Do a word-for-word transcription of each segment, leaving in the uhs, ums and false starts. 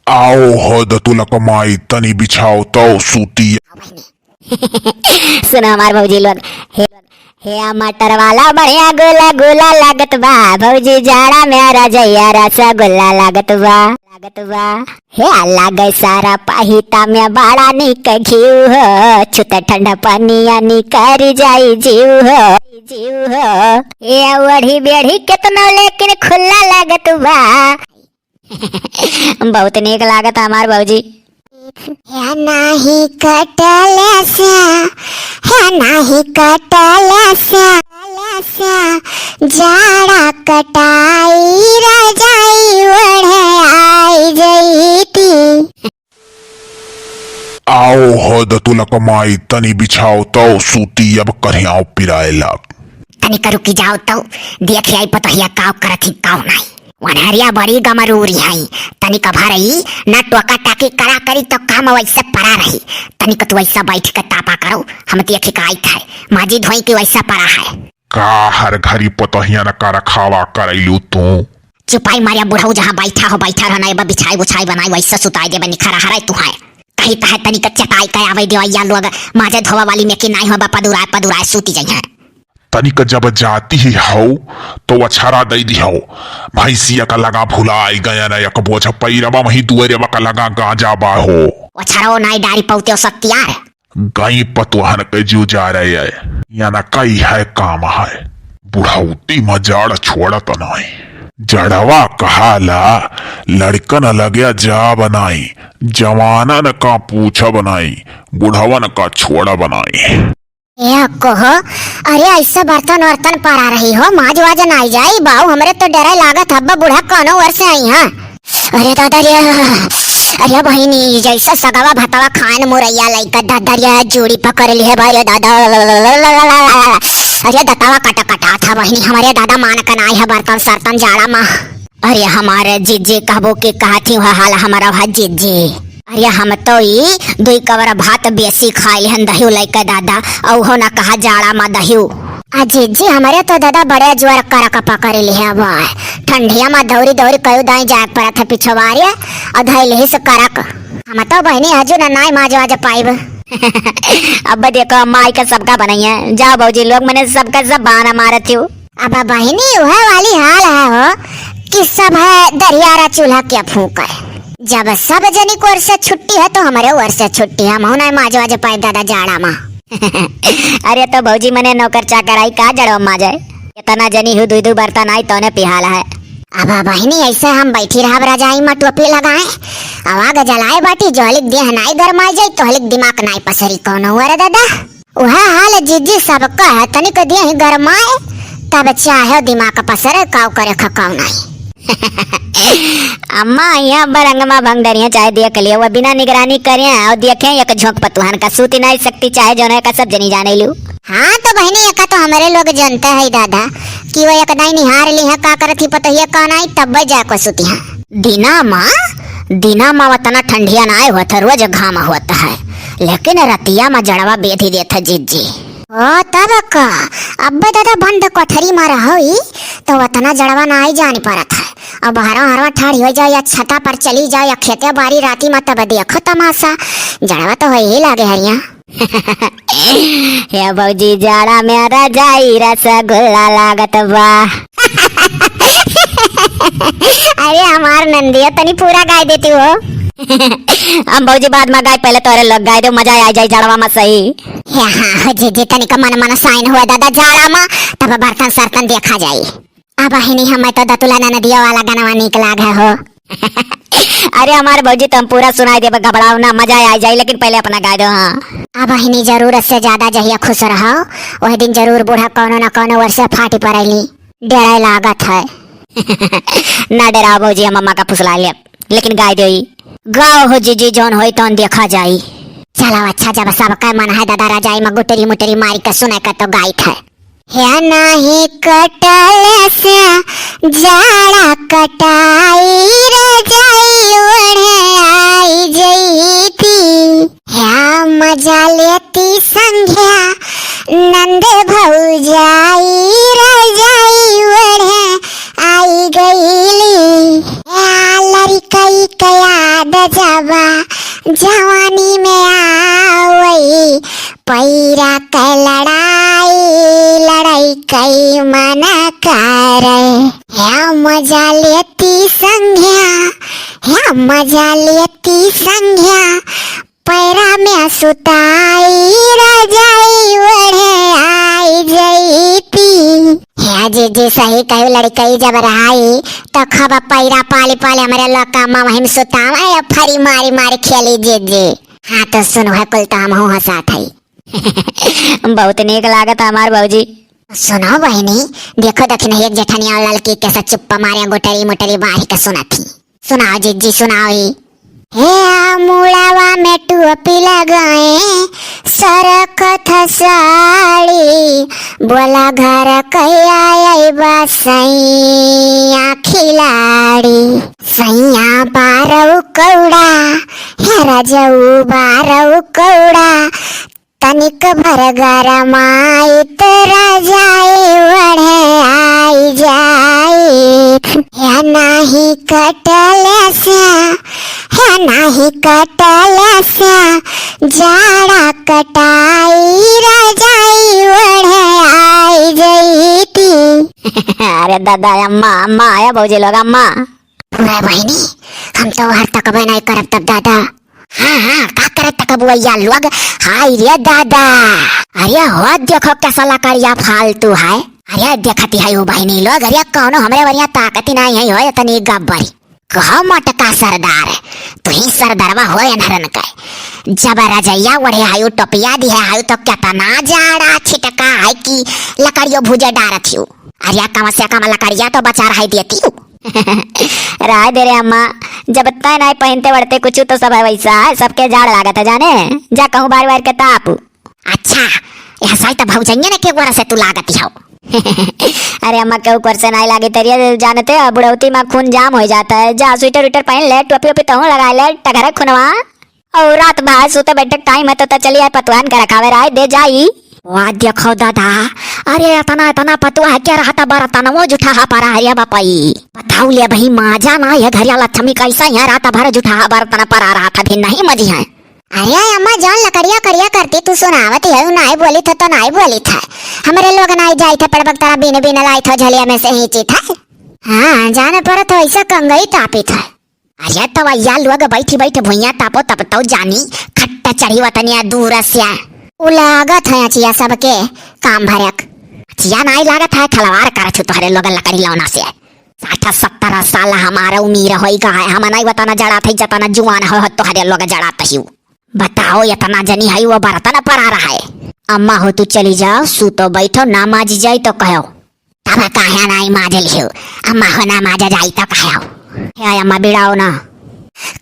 आओ हो दतुलक माई, तनी बिछाओ तौ सूती। सुनो हमार भौजी लोग, हे, हे मटर वाला बढ़िया गुला गुला लागत बा, भौजी जाड़ा में रजैया रसगुल्ला लागत बा, लागत बा। हे लागे सारा पहिता में बड़ा निक घीव हो, छुत ठंडा पनिया निकर जाई जीव हो, जीव हो। हे ओढ़ी बेढ़ी केतनो लेकिन खुला लागत बा। बहुत नीक लागत हमार भौजी। हे नाही कटल से, हे नाही कटल से, से जाड़ा कटाई रजाई ओढ़े आई जईती। आओ हो दतुलक माई, तनी बिछाओ तौ सूती, अब करियाव पिराए लाग। तनिक रुकी जाओ तौ, देखि आई पतोहिया काव करत ही काव नाई। वनहरिया बड़ी गमरूरी हई, तनिक भरई न टोका टाकी करा करी तो काम वैसे परा रही। तनिक तू वैसा बैठ के तापा करो, हम देखि का आइत है, माजी धोई की वैसा परा है। का हर घरी पतोहिया न का रखावा करैलू तू? चुपाई मारिया बुढ़ऊ, जहाँ बैठा हो बैठा रहना, एबा बिछाई उछाई बनाई वैसे सुताई देबे निखरा हराई तू है। कही तो है तनिक चटाई का आवे देवैया लोग, माजे धोवा वाली में कि नाई हो बा पदुराए पदुराए सूती जइहें। तनिक जब जाती ही हौ, तो वछरा दई दिहौ। भैंसिया का लगा भुलाई गया न, एक बोझ पैरवा वहीं दुअरवा का लगा गांजा बा हो। वछरो नाई डारी पौते हो सत्यार। गई पतोहन के जू जा रहे है, या न कई है काम है। बुढ़ौती में जाड़ छोड़त नाई। जड़वा कहाला, लड़कन लगे जा बनाई, जवानन का पूछब नाई, बुढ़वन का छोड़ब नाई। ए कहो, अरे ऐसा बर्तन वर्तन परा रही हो, माज वाज नाई जाई, बाऊ हमरे तो डरे लागत हब्बा बूढ़ा कौनो ओर से आई हैं। अरे दादा रे, अरे बहिनी, जैसा सगवा भतवा खान मुरैया लइका दादा रे, जूड़ी पकड़ लिहे भाई रे दादा। अरे दतवा कट कटा था बहिनी, हमरे दादा मान के नाई है बर्तन सर्तन जाड़ा मा। अरे हमारे जीजी कहबो के कहत ही वह हाल हमारा वह जीजी। अरे हम तो ई दुई कवर भात बेसी खाइल हन दहियो लइके दादा, औहो ना कहा जाड़ा मा दहियो। आ जीजी हमरे तो दादा बड़े जोर करक पकड़ लिहे बा। ठंडिया मा दौरी दौरी कयू दाई जाए परत है पिछवारे, और धैल ही से करक। हम तो बहिनी हजू ना नाई माज वाज पाइब। अब देखो माई का सबका बनैया, जाओ भौजी लोग मने सबका सब बहाना मारत हो। अब बहिनी, उहे वाली हाल है हो कि सब है दरियारा चूल्हा के फूंक है। जब सब जनी को ओर से छुट्टी है, तो हमरे ओर से छुट्टी है। हम हूं ना माज वाज पाए दादा जाड़ा मा। अरे तो भौजी मने नौकर चाकर आई का जड़वा माजे? इतना जनी हूँ, दुई दुई बर्तन आई तौने पिहाला है। अब बहिनी, ऐसे हम बैठी रहब रजाई मा टोपी लगाए, अब आग जलाए बाटी, जोहलिक देह नाई गरमाई जाई, तोहलिक दिमाग नाई पसरी कौनो हुआ रे दादा। उहे हाल जीजी सबका है, तनिक देह गरमाए, तब चाहे दिमाग पसरे, काव करे खकाव नाई। अम्मा, यहाँ बरंगमा भंगदरिया चाहे देख लियो, वो बिना निगरानी करे और देखे एक झोंक पतुहन का सूती नाई सकती, चाहे जौन है का सब जनी जाने लू। हाँ तो बहिनी, एका तो हमरे लोग जनते है दादा कि वो एक दाई निहार ली है, का करत ही पतोहिया का नाई, तब जाए को सूती है। दिना मा, दिना मा वतना ठंडिया नाई होत है, रोज घाम होत है, लेकिन रतिया मा जड़वा बेधी देत है जीजी। ओ, तब का? अब्बे दादा बंद कोठरी मा रहोई, तो वतना जड़वा नाई जानी परत है। अब बहरवा हरवा ठाड़ी हो जाओ, या छता पर चली जाओ, या खेते बारी राती मा, तब देखो तमाशा, जड़वा तो हो ही लागे हरिया। हे भौजी, जाड़ा में रजाई रसगुल्ला लागत बा। अरे हमार नंदिया, तनी पूरा गाय देती हो। हम भौजी बाद मा गाय, पहले तोरे लोग गाय दो, मजा आ जाए जाड़वा मा सही। हे हाँ, हो जीजी, तनिक मन मन साइन हुआ दादा जाड़ा मा, तब बर्तन सर्तन देखा जाई। अब बहिनी, हमें तो दतुला ननदिया वाला गनवा नीक लाग है हो। अरे हमार भौजी, तो हम पूरा सुनाई देबे, घबराओ ना, मजा आ जाई, लेकिन पहले अपना गाय दो। हाँ। अब बहिनी, जरूरत से ज्यादा जहिया खुश रहो, वह दिन जरूर बूढ़ा कौनो ना कौनो ओर से फाटी पड़ेली। डरे लागत है। ना डराओ भौजी, हम अम्मा का फुसला लेब, लेकिन गाय देई। गाओ हो जीजी, जौन होई तौन देखा जाई। चलो अच्छा, जब सबका मन है दादा रजाई मा गुटरी मुटरी मारी के सुने के, तो गाइत है। हे नाही कटल से जाड़ा कटाई, रजाई ओढ़े आई जईती। ह्या मजा लेती संध्या नंद भौजाई, रजाई ओढ़े आई गईली। ह्या लड़कई के याद जवानी में आवई पैरा के लड़ाई, लड़ाई कई मन करे। हे मजा लेती संघ्या, हे मजा लेती संघ्या, पैरा में सुताई रजाई ओढ़े आई जईती। हे जीजी, सही कही लड़कई जब रहाई तो खूब पैरा पाली पाली हमरे लोग का अम्मा वहीं में सुतावे, फरी मारी मारी खेली जीजी। हाँ तो सुनो है कुल तो हमहू हंसात हई। बहुत नीक लागत हमार भौजी। सुनो बहिनी, देखो दखिन एक जेठनिया ललकी के से चुप्पा मारे गुटरी मुटरी बारी के सुनत ही। सुनाओ जीजी, सुनाओ ई। हे आ मुड़वा में टोपी लगाए, सरकत ह साड़ी, बोला घर कहिया अइबा सैया खिलाड़ी। सैया बारौ कौड़ा, हे रजऊ बारौ कौड़ा, तनिक भर गरमाइत रजाई ओढ़े आई जाइत। हे नाही कटल से, हे नाही कटल से, जाड़ा कटाई रजाई ओढ़े आई जईती। अरे दादा, अम्मा, अम्मा, आया भौजी लोग, अम्मा। पूरा बहिनी, हम तो हर तकबे नहीं करब तब दादा। हाँ, हाँ, का करत तक बुआ लोग? हाय रे दादा, अरे हो देखो कैसा लकड़िया फालतू है। अरे देखती है वो बहिनी लोग, अरे कौनो हमरे वरिया ताकत ही नहीं है, हो इतनी गब्बरी। कहो मोटका सरदार, तू ही सरदारवा हो एनहरन के। जब रजैया ओढ़े हायू, टोपिया दिहे हायू, तो केतना जाड़ा छिटका है कि लकड़ियो भूजे डारत हियू। अरे कम से कम लकड़िया तो बचा रहाई देती हूँ। राय दे रे अम्मा, जब तय नहीं पहनते वढ़ते कुछ तो सब है वैसा है, सबके जाड़ लागत है जाने। जा कहूँ बार बार के ताप। अच्छा, यह साल तो भौजैया ने के गोरा से तू लागत हो। अरे अम्मा, केहू कोर से नहीं लागे तेरी, जानते हो बुढ़ौती में खून जाम हो जाता है। जा स्वेटर उटर पहन ले, टोपी ओपी तहूँ लगा ले, टघरा खुनवा। और रात भर सूते बैठे टाइम है तो, तो चली आए पतवान का रखावे राय दे जाई। वाह देखो दादा, अरे इतना इतना पतुआ है क्या रहता बर्तन वो जुठा हा परा है रे बापाई। बताओ ले भाई माजा ना ये घरिया लक्ष्मी कैसा यहाँ रात भर जुठा हा बर्तन परा रहा था भी नहीं मजी है। अरे अम्मा जौन लकड़िया करिया करती तू सुनावत है, उ नाई बोली था तो नाई बोली था। हमरे लोग नाई जाई थे पड़बक तारा बीन बीन लाई था झलिया में से हींची था। हाँ जाने पड़त हो ऐसा कंगई तापी था। अरे तवैया लोग बैठी बैठ भुइया तापो तब तो जानी खट्टा चढ़ी वतनिया दूर से। उ लागत है अचिया सबके काम भरक। अचिया नाई लागत है खलवार करत छु तोहरे लोगन लकड़ी लौना से। साठ सत्तर साल हमारा उम्र होई गा है, हम नाई वतना जड़ा थे जतना जुआन हो तोहरे लोग जड़ा तहियो। बताओ इतना जनी है वो बर्तन परा रहा है। अम्मा हो तू चली जाओ, सूतो बैठो, ना माजी जाई तो कहो। तब काहे नाई माजल हो? अम्मा हो ना माजा जाई तो कहो। हे अम्मा बिड़ाओ ना।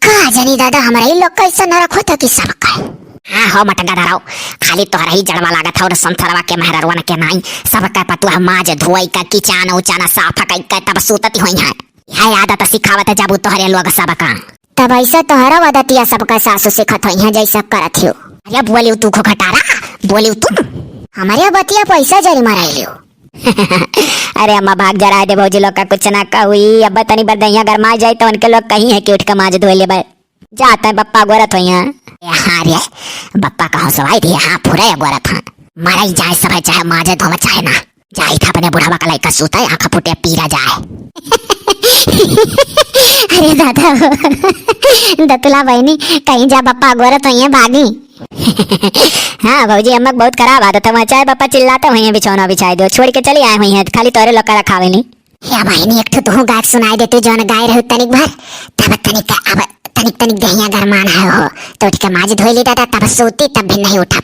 का जनी दादा हमरा ई लोग कैसे नरक होता कि सब कहे। हाँ हो मटका धराओ, खाली तोहरा ही जड़वा लागत हो, संसारवा के मेहररुआ के नाई, सबका पतुआ माज धोई का किचान उचाना साफ कई के तब सूतती होई है। यह आदत सिखावत जब तोहरे लोग सबका। तब ऐसा तोहरा आदतिया सबका सासू सिखत होई है जैसा करत हो। अरे बोलियो तू खोखटारा, बोलियो तू। हमारे बतिया पैसा जरी मराई लियो। अरे अम्मा भाग जरा दे भौजी लोग का कुछ ना कहुई। अब तनी बरदैया गरमा जाए तो उनके लोग कहीं है कि उठ के माज धोए लेबे। जाते हैं बप्पा गोरत होई हैं। ए, हाँ रे, बप्पा का हौसला दे, हाँ पूरा गोरत हैं। मराई जाए सब चाहे माजे धोवे चाहे ना। जाई था अपने बुढ़ावा का लइका सूता आँख फूटे पीरा जाए। अरे दादा हो, दतुला बहनी कहीं जा बप्पा गोरत होई हैं भागी। हाँ भौजी अम्मा बहुत खराब आदत है, वहाँ चाहे बप्पा चिल्लाते हुए हैं बिछौना बिछाई दो, छोड़ के चली आए हुई हैं, खाली तोरे लोग का रखावे नहीं। या बहिनी, एक ठो तुहूँ गाय सुनाई देती, जौन गाय रहू तनिक भर, तब तनिक, अब तनिक तनिक देहिया गरमान है हो, तो उठ के माज धोई ली दादा, तब सोती, तब भी नहीं उठब।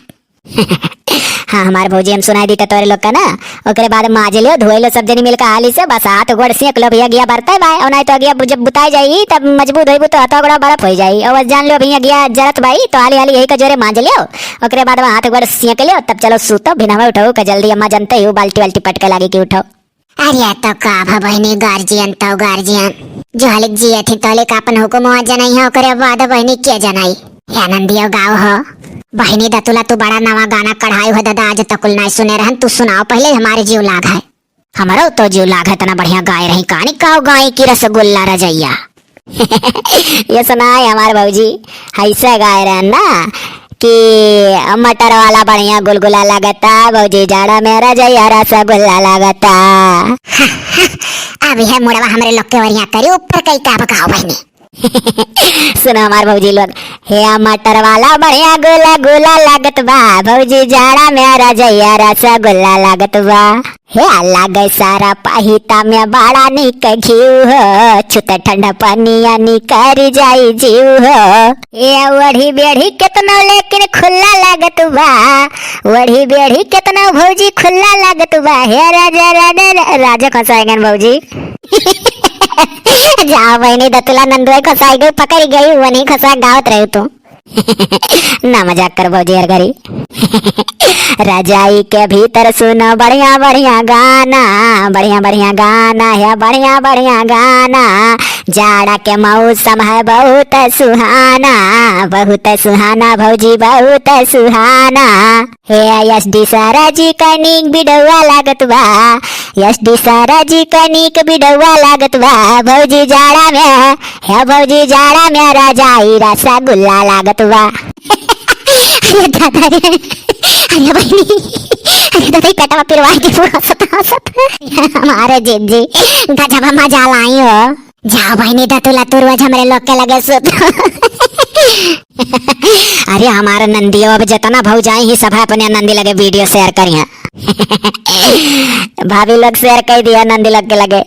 हाँ, हमार भौजी हम सुनाई देते तोरे लोग का ना, ओकरे बाद माज लियो, धोई लो सब जनी मिलकर हाली से, बस हाथ गोड़ सेंक लो भैया, गिया बरते बाय, और नहीं तो गिया जब बुताई जाई, तब मजबूत होई, तो हाथ गोड़ा बर्फ हो जाई, और बस जान लो भैया, गिया जरत बाई, तो हाली हाली यही का जोरे माज लियो, ओकरे बाद वहाँ हाथ गोड़ सेंक लियो, तब चलो सूतो, बिना उठो का जल्दी, अम्मा जानते ही हो, बाल्टी वाल्टी पटके लागे कि उठो। अरे तो का भा बहिनी, गार्जियन तो गार्जियन, जो हलिक जिए थी तोलिक अपन हुकुमवा जनई है, ओकरे बाद बहिनी के जनई। हे नंदियो गाओ हो। बहिनी दतुला तू बड़ा नवा गाना कढ़ाई हो दादा, आज तकुल नाई सुने रहन, तू सुनाओ पहले, हमारे जीव लाग है। हमरो तो जीव लाग है, इतना बढ़िया गाय रही, कानी काओ गाय की रसगुल्ला रजैया। ये सुनाए हमार भौजी, ऐसे गाए रहन ना कि मटर वाला बढ़िया गुलगुला लागता, भौजी जाड़ा में रजैया रसगुल्ला लागता। अब यह मुड़वा हमरे लोग के वरिया करी, ऊपर कई का बकाओ बहिनी। सुनो हमार भौजी लोग, हे मटर वाला बढ़िया गुला गुला लागत बा, भौजी जाड़ा में रजैया रसगुल्ला लागत बा। हे लागे सारा पहिता में बड़ा निक घीव हो, छुत ठंडा पनिया निकर जाई जीव हो। ए ओढ़ी बेढ़ी केतनो लेकिन खुल्ला लागत बा, ओढ़ी बेढ़ी केतनो भौजी खुल्ला लागत बा। हे राजा, राजा, राजा खोसाइगन भौजी। जाओ बहिनी दतुला नंदुआ खोसाइगई पकड़ गई, वनी खोसा गावत रही तू। ना मजाक कर भौजी हर घरी। रजाई के भीतर सुनो बढ़िया बढ़िया गाना, बढ़िया बढ़िया गाना है, बढ़िया बढ़िया गाना। जाड़ा के मौसम है बहुत सुहाना, बहुत सुहाना भौजी बहुत सुहाना। हे एसडी सारा जी कनिक बिडौआ लागत बा, एसडी सारा जी कनिक बिडौआ लागत बा भौजी जाड़ा में। हे भौजी जाड़ा में रजाई रसगुल्ला लागत बा। अरे दादा रे, अरे बहिनी, अरे दादा, ई पेटवा पिरवाई के पूरा हंसत हंसत। हमारे जीजी, गजबा मजा लाई हो। जाओ बहिनी दतुला तू रोज हमरे लोग के लगे सुत। अरे हमारे नंदियो अब जितना भौजाई ही सब है अपने नंदी लगे वीडियो शेयर करिए। भाभी लोग शेयर कर दिया नंदी लोग के लगे।